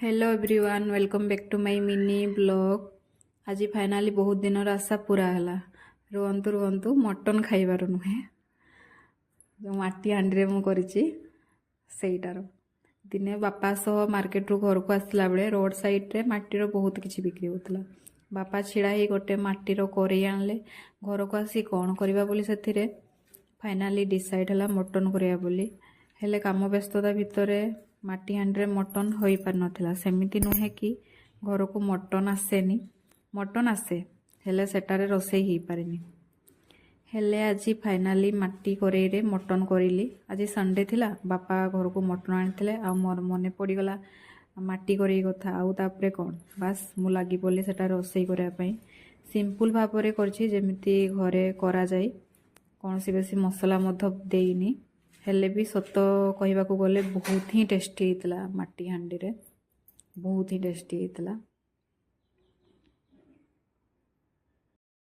Hello everyone, welcome back to my mini vlog. ଆଜି finally ବହୁତ ଦିନର ଆଶା ପୁରା ହେଲା। ରୁହନ୍ତୁ ରୁହନ୍ତୁ, ମଟନ୍ ଖାଇବାର ନୁହେଁ, ଯେଉଁ ମାଟି ହାଣ୍ଡିରେ ମୁଁ କରିଛି ସେଇଟାର। ଦିନେ ବାପା ସହ ମାର୍କେଟରୁ ଘରକୁ ଆସିଲା ବେଳେ ରୋଡ଼ ସାଇଡ଼୍ରେ ମାଟିର ବହୁତ କିଛି ବିକ୍ରି ହେଉଥିଲା। ବାପା ଛିଡ଼ା ହେଇ ଗୋଟେ ମାଟିର କରେଇ ଆଣିଲେ। ଘରକୁ ଆସି କ'ଣ କରିବା ବୋଲି ସେଥିରେ ଫାଇନାଲି ଡିସାଇଡ଼୍ ହେଲା ମଟନ୍ କରିବା ବୋଲି। ହେଲେ କାମ ବ୍ୟସ୍ତତା ଭିତରେ ମାଟି ହାଣ୍ଡିରେ ମଟନ୍ ହୋଇପାରିନଥିଲା। ସେମିତି ନୁହେଁ କି ଘରକୁ ମଟନ୍ ଆସେନି, ମଟନ୍ ଆସେ, ହେଲେ ସେଟାରେ ରୋଷେଇ ହେଇପାରେନି। ହେଲେ ଆଜି ଫାଇନାଲି ମାଟି କରେଇରେ ମଟନ୍ କରିଲି। ଆଜି ସଣ୍ଡେ ଥିଲା, ବାପା ଘରକୁ ମଟନ୍ ଆଣିଥିଲେ ଆଉ ମୋର ମନେ ପଡ଼ିଗଲା ମାଟି କରେଇ କଥା। ଆଉ ତାପରେ କ'ଣ, ବାସ୍ ମୁଁ ଲାଗି ପଡ଼ିଲି ସେଟା ରୋଷେଇ କରିବା ପାଇଁ। ସିମ୍ପଲ୍ ଭାବରେ କରିଛି, ଯେମିତି ଘରେ କରାଯାଏ। କୌଣସି ବେଶୀ ମସଲା ମଧ୍ୟ ଦେଇନି। ହେଲେ ବି ସତ କହିବାକୁ ଗଲେ ବହୁତ ହିଁ ଟେଷ୍ଟି ହେଇଥିଲା। ମାଟି ହାଣ୍ଡିରେ ବହୁତ ହିଁ ଟେଷ୍ଟି ହେଇଥିଲା।